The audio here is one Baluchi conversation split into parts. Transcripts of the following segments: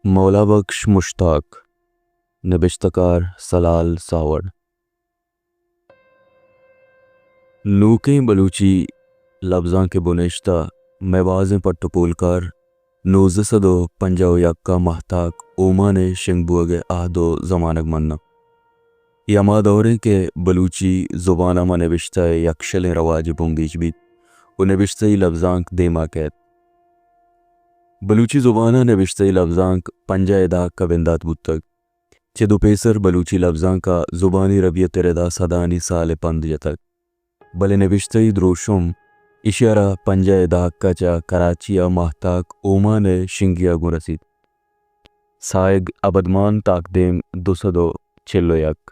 مولا بخش مشتاق، نبشتہ کار سلال ساوڑ۔ نوکیں بلوچی لبزانک ءِ بنہشت ءَ مئے بازیں پٹ ءُ پولکار نوزدہ سد ءُ پنجاہ ءُ یک ءَ ماہتاک اومان ءِ شنگ بوگ ءِ عہد ءُ زمانگ مناں۔ اے ہما دور اِنت کہ بلوچی زبان ءَ ماں نبشتہ ءِ یکشلیں رواجے بنگیج بیت ءُ نبشتہی لبزانک دیما کئیت۔ بلوچی زبان ءَ نبشتہی لبزانک پنجاہ ءِ دہک ءَ بندات بوتگ۔ چد ءُ پیسر بلوچی لبزانک ءَ زبانی ربیت ءِ ردا سدانی سال ءِ پند جتگ، بلے نبشتہی دروشم ایشی ءَ را پنجاہ ءِ دہک ءَ چہ کراچی ءَ ماہتاک اومان ءِ شنگی ءَ گوں رسیت۔ ساہگ ابدمان، تاکدیم دو سد ءُ چل ءُ یک۔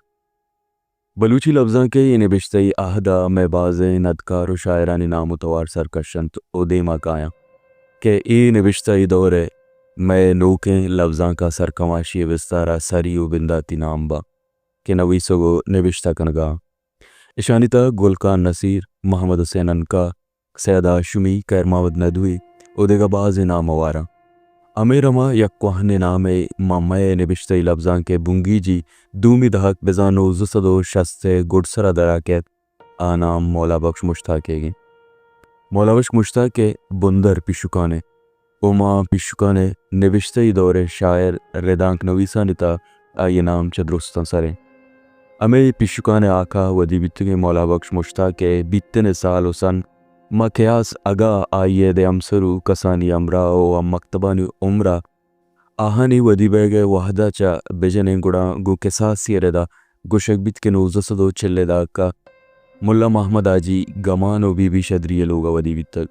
بلوچی لبزانک ءِ اے نبشتہی عہد ءَ مئے بازیں ندکار ءُ شاعرانی نام ءُ توار سرکش اَنت ءُ دیما کایاں کہ اے نبشتہی دور ءِ مئے نوکیں لبزانک ءَ سرکماشی ءِ بستار ءَ سری ءُ بنداتی نام باں کہ نویسگ ءُ نبشتہ کنگ ءَ اَنت۔ اشانی تہا گل خان نصیر، محمد حسین عنقا، سید ہاشمی، خیر محمد ندوی ءُ دگہ بازیں نام ہوار اَنت۔ ہمے رما یک کوہنیں نامے ماں مئے نبشتہی لبزانک ءِ بنگیجی دومی دہک بزاں نوزدہ سد ءُ شست ءِ گڈسر ءَ درا کئیت، آ نام مولا بخش مشتاق ئیگ اِنت۔ مولا بخش مشتاق ءِ بندر پیشکان اِنت ءُ ماں پیشکان ءِ نبشتہی دور ءِ شاعر، ردانک نویسانی تہا آئی ءِ نام چہ درستاں سر اِنت۔ ہمے پیشکان ءِ ہاکا ودی بیتگیں مولا بخش مشتاق ءِ بیتن ءِ سال ءُ سن ماں کیاس اگاں آئی ءِ دے ہمسر ءُ کسانی ہمراہ ءُ ہم مکتبانی عمر ءَ آہانی ودی بئیگ ءِ وہد ءَ چہ بجنیں گڑا گوں کساسی ءِ ردا گوشگ بیت کہ نوزدہ سد ءُ چل ءِ دہک ءَ ملا محمد حاجی گمان ءُ بی بی شدری ءِ لوگ ءَ ودی بیتگ۔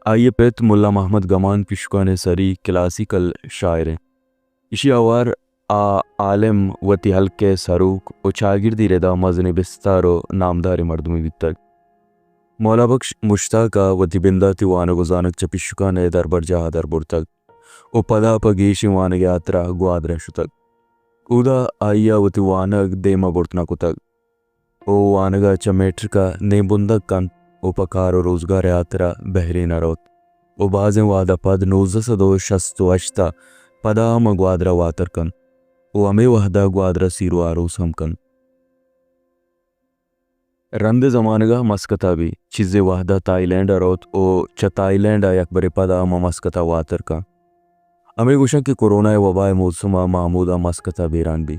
آئی ءِ پت ملا محمد گمان پیشکان ءِ سری کلاسیکل شاعر اِنت۔ ایشی ءَ ہوار آ عالم، وتی ہلک ءِ سروک ءُ چاگردی ردا مزنیں بستار ءُ نامداریں مردمے بیتگ۔ مولا بخش مشتاق ءَ وتی بنداتی وانگ ءُ زانگ چہ پیشکان ءِ دربرجاہ ءَ در برتگ ءُ پدا پہ گیشیں وانگ ءِ ہاترا گوادر ءَ شتگ۔ اودا آئی ءَ وتی وانگ دیما برت نہ کتگ ءُ وانگ ءَ چہ میٹرک ءَ نیم بندگ کنت ءُ پہ کار ءُ روزگار ءِ ہاترا بحرین ءَ روت ءُ بازیں وہد ءَ پد نوزدہ سد ءُ شست ءُ ہشت ءَ پدا ہم گوادر ءَ واتر کنت ءُ ہمے وہد ءَ گوادر ءَ سیر ءُ آروس ہم کنت۔ رند ءِ زمانگ ءَ مسقط ءَ بی، چیزے وہد ءَ تھائی لینڈ ءَ روت ءُ چہ تھائی لینڈ ءَ یکبرے پدا ہم مسقط ءَ واتر کنت۔ ہمے گوشاں کہ کورونا ءِ وبا ءِ موسم ءَ ماں ہمودا مسقط ءَ بیران بی۔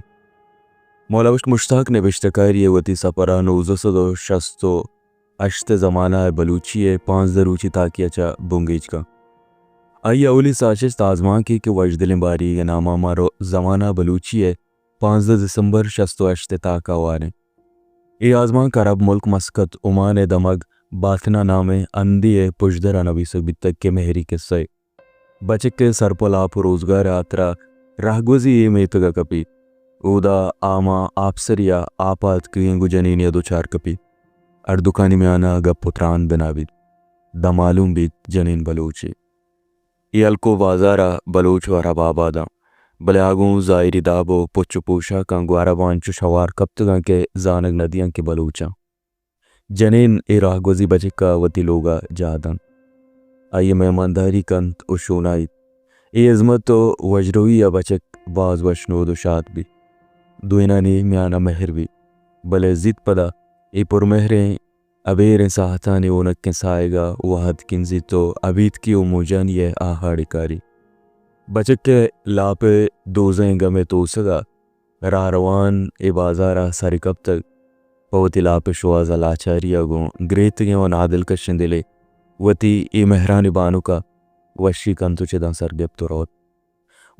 مولا بخش مشتاق نبشتہ کاری ءِ وتی سپر ءَ نوزدہ سد ءُ شست ءُ ہشت ءِ زمانہ ءَ بلوچی ءِ پانزدہ روچی تاکی ءَ چہ بنگیج کنت۔ آئی ءِ اولی ساچشت آزمانکے کہ وژدلیں باریگ ءِ نام ءَ ماں رو-، زمانہ بلوچی ءِ پانزدہ دسمبر شست ءُ ہشت ءِ تاک ءَ ہوار اِنت۔ اے آزمانک عرب ملک مسقط عمان ءِ دمگ باتنا نامیں ہندے ءِ پژدر ءَ نبیسگ بیتگ کہ مہری قصہ ءِ بچک ءِ سرپل آپ ءُ روزگار ءِ ہاترا راہگوزی اے میتگ ءَ کپیت۔ اودا آ ماں آپسری ءَ آپ ءَ اتکگیں گوں جنینے ءَ دچار کپیت۔ ہڑدکانی میان ءَ گپ ءُ تران بنا بیت۔ داں معلوم بیت جنین بلوچے۔ اے ہلک ءُ بازار ءَ بلوچ ءُ عرب آباد اَنت، بلے آ گوں زاہری داب ءُ پچ ءُ پوشاکاں گوں عرباں انچوش ہوار کپتگ اَنت کہ زانگ نہ دیاں کہ بلوچ اَنت۔ جنین اے راہگوزی بچک ءَ وتی لوگ ءَ جاہ دنت۔ آئی ءِ مہمانداری کنت ءُ شونائیت۔ اے ہزمت ءُ وشروئی ءَ بچک باز وشنود ءُ شات بیت۔ دوئینانی میان ءَ مہر بیت۔ بلے زیت پدا اے پرمہریں ابیریں ساہتانی ہونکیں ساہگ ءَ وہد کنزیت ءُ ابیتکی ءُ موجانی ءِ آہاڑے کاریت۔ بچک ءِ لاپ ءِ دوزیں گم ءِ توسگ ءَ راہ روان اے بازار ءَ سر کپتگ، پہ وتی لاپ ءِ شوہاز ءَ لاچاری ءَ گوں گریتگیں ءُ نادلکشیں دلے وتی اے مہرانی بانک ءَ وشی کنت ءُ چداں سرگپت ءُ روت۔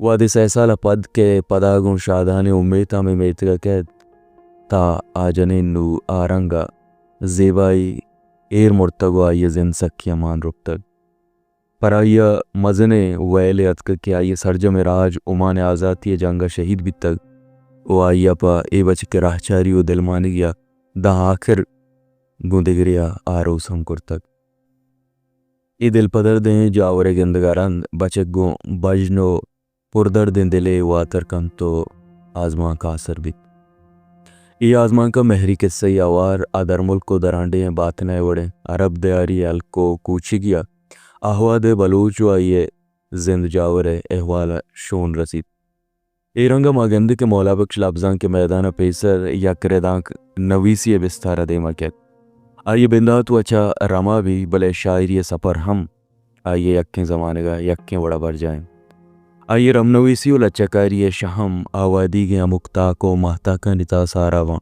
وہدے سئے سال ءَ پد کہ پدا گوں شادانیں امیتاں مئے میتگ ءَ کئیت، تاں آ جنین نوں آ رنگ ءَ زیبائی ایر مرتگ ءُ آئی ءِ زند سکیں امان رپتگ۔ پر آئی ءَ مزنیں ویلے اتکگ کہ آئی ءِ سرجمیں راج عمان ءِ آزاتی ءِ جنگ ءَ شہید بیتگ ءُ آئی ءَ پہ اے بچک ءِ راہچاری ءُ دلمانگی ءَ داں آخر گوں دگرے ءَ آروس ہم کرتگ۔ اے دلپدردیں جاور ءِ گندگ ءَ رند بچک گوں بژن ءُ پردردیں دلے واتر کنت ءُ آزمانک ءَ آسر بیت۔ اے آزمانک ءَ مہری کسہ ءِ ہوار ءَ درملک ءُ درانڈیھ ءِ باتن ءِ وڑیں عرب دیاری ءِ ہلک ءُ کوچگی ءَ آہواد ءِ بلوچ ءُ آئی ءِ زند جاور ءِ احوال ءَ شون رسیت۔ اے رنگ ءَ ما گندیں کہ مولا بخش لبزانک ءِ میدان ءَ پیسر یک ردانک نویسی ءِ بستار ءَ دیم ءَ کیت۔ آئی ءِ بندات وَ چہ رم ءَ بی، بلے شاعری ءِ سپر ہم آئی ءِ یکیں زمانگ ءَ یکیں وڑ ءَ برجاہ انت۔ آئی ءِ رم نویسی ءُ لچہ کاری ءِ شہم آوادیگیں ہمک تاک ءُ ماہتاکانی تہا سارا باں۔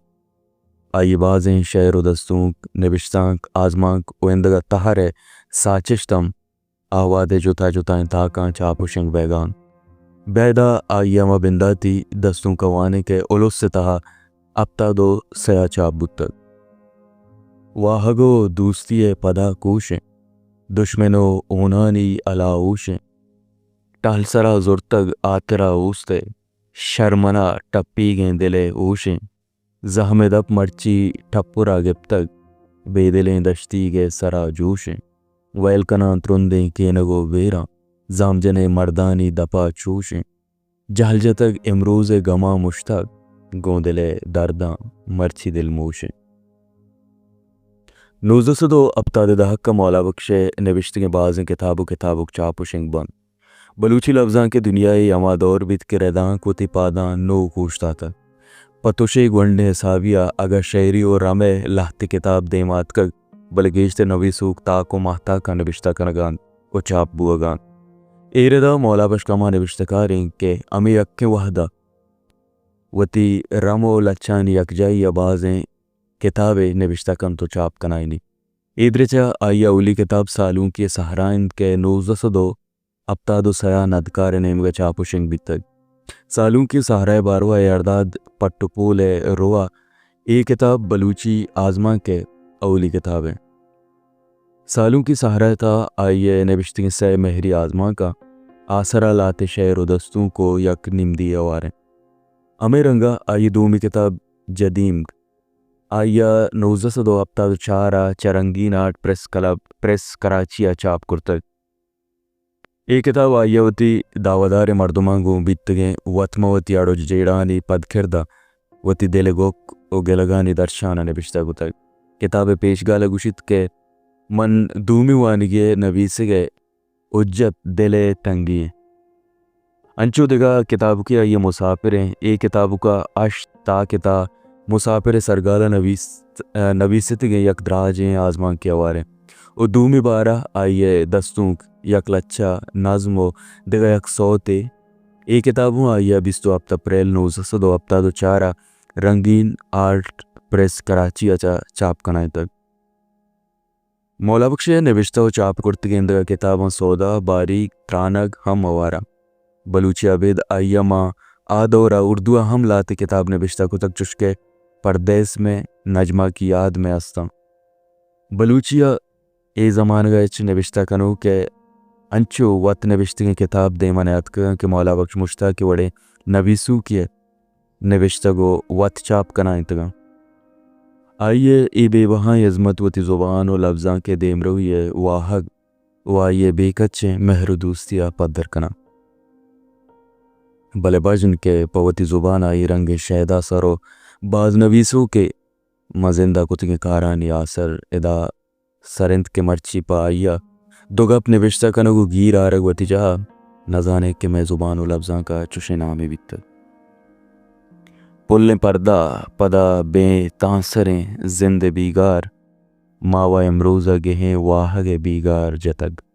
آئی ءِ بازیں شعر ءُ دستونک، نبشتانک، آزمانک ءُ ایندگہ تہر ءِ ساچشت ہم آواد ءِ جتا جتائیں تاکاں چاپ ءُ شنگ بیگا انت۔ بیدا آئی ءِ ہما بنداتی دستونک ءَ وانیں کہ الس ءِ تہا ہپتاد ءُ سئے ءَ چاپ بوتگ۔ واہگ ءُ دوستی ءِ پدا کوش انت، دشمن ءُ ہونانی ہلاہوش انت۔ ٹہل سرا زرتگ ہاترا اوست ءِ، شر منا ٹپیگیں دل ءِ ہوش انت۔ زہم ءِ دپ مرچی ٹپرا گپتگ، بے دلیں دشتیگ ءِ سرا جوش انت۔ ویل کناں ترندیں کینگ ءُ بیراں، زہم جنیں مردانی دپا چوش انت۔ جہل جتگ امروز ءِ گماں مشتگ، گوں دل ءِ درداں مرچی دلموش انت۔ نوزدہ سد ءُ ہپتاد ءِ دہک ءَ مولا بخش ءِ نبشتگیں بازیں کتاب ءُ کتابک چاپ ءُ شنگ بنت۔ بلوچی لبزانک ءِ دنیا ءَ ہما دور بیت کہ ردانک وتی پاداں نوک اوشتاتگ۔ پہ تشے گونڈیں حسابی ءَ اگاں شعری ءُ رم ءِ لہتے کتاب دیم ءَ اتکگ، بلے گیشتر نویسوک تاک ءُ ماہتاکاں نبشتہ کنگ ءَ انت ءُ چاپ بوگ ءَ انت۔ اے ردا مولا بخش ہما نبشتہ کار انت کہ ہمے یکیں وہد ءَ وتی رم ءُ لچہانی یکجاہی ءَ بازیں کتابے نبشتہ کنت ءُ چاپ کنائینیت۔ اے درچ ءَ آئی ءِ اولی کتاب سالونکی ءِ سہرا انت کہ نوزدہ سد ءُ ہپتاد ءُ سئے ءَ ندکار ءِ نیمگ ءَ چاپ ءُ شنگ بیتگ۔ سالونکی ءِ سہرا ءِ باروا ءَ ارداد پٹ ءُ پول ءِ رو ءَ اے کتاب بلوچی آزمانک ءِ اولی کتاب انت۔ سالونکی سہرا ءِ تہا آئی ءِ نبشتگیں سئے مہری آزمانکاں آسرا لہتے شعر ءُ دستونک ءُ یک نمدی ہوار انت۔ ہمے رنگ ءَ آئی ءِ دومی کتاب جدیمگ آئی ءَ نوزدہ سد ءُ ہپتاد ءُ چار ءَ چہ رنگین art press club press Karachi ءَ چاپ کرتگ۔ اے کتاب آئی ءَ وتی دعواداریں مردماں گوں بیتگیں وت مہ وتی اڑ ءُ جیڑھانی پدکرد ءَ وتی دل ءِ گک ءُ گلگانی درشان ءَ نبشتہ کتگ۔ کتاب ءِ پیشگال ءَ گوشیت کہ من دومی وانگی ءِ نبیسگ ءِ حجت دل ءِ تنگی انت۔ انچو دگہ کتابکے آئی ءِ مسافر انت۔ اے کتابک ءَ ہشت تاک ءِ تہا مسافر ءِ سرگال ءَ نویس-، نویستگیں یک دراجیں آزمانکے ہوار انت ءُ دومی بار ءَ آئی ءِ دستونک، یک لچہ، نظم ءُ دگہ یک سوتے۔ اے کتاب ہوں آئی ءَ بیست ءُ ہپت اپریل نوزدہ سد ءُ ہپتاد ءُ چار ءَ رنگین آرٹ پریس کراچی ءَ چہ چاپ کنائینتگ۔ مولا بخش ءِ نبشتہ ءُ چاپ کرتگیں ایندگہ کتاباں سودا، باریک، ترانگ ہم ہوار انت۔ بلوچی ءَ ابید آئی ءَ ماں آ دور ءَ اردو ءَ ہم لہتے کتاب نبشتہ کتگ، چوشکہ پردیس میں، نجمہ کی یاد میں استاں۔ بلوچی ءَ اے زمانگ ءَ ہچ نبشتہ کنوک ءِ انچو وت نبشتگیں کتاب دیم ءَ نیاتکگ انت کہ مولا بخش مشتاق ءِ وڑیں نبیسوکے ءِ نبشتگ ءُ وت چاپ کنائینتگ انت۔ آئی ءِ اے بے بہائیں ہزمت وتی زبان ءُ لبزانک ءِ دیمروی ءِ واہگ ءُ آئی ءِ بے کچیں مہر ءُ دوستی ءَ پدر کناں۔ بلے بژن کہ پہ وتی زبان ءَ اے رنگیں شیدا سر ءُ باز نبیسوکے ماں زند ءَ کتگیں کارانی آسر ادا سر انت کہ مرچی پہ آئی ءَ دو گپ نبشتہ کنگ ءُ گیر آرگ وتی جاہ ءَ، نزانیں کہ مئے زبان ءُ لبزانک ءَ چشیں نامے بیتگ۔ پلیں پردہ پدا بے تانسریں زند ءِ بیگار، ما وَ امروز ءَ گہیں واہگ ءِ بیگار جتگ۔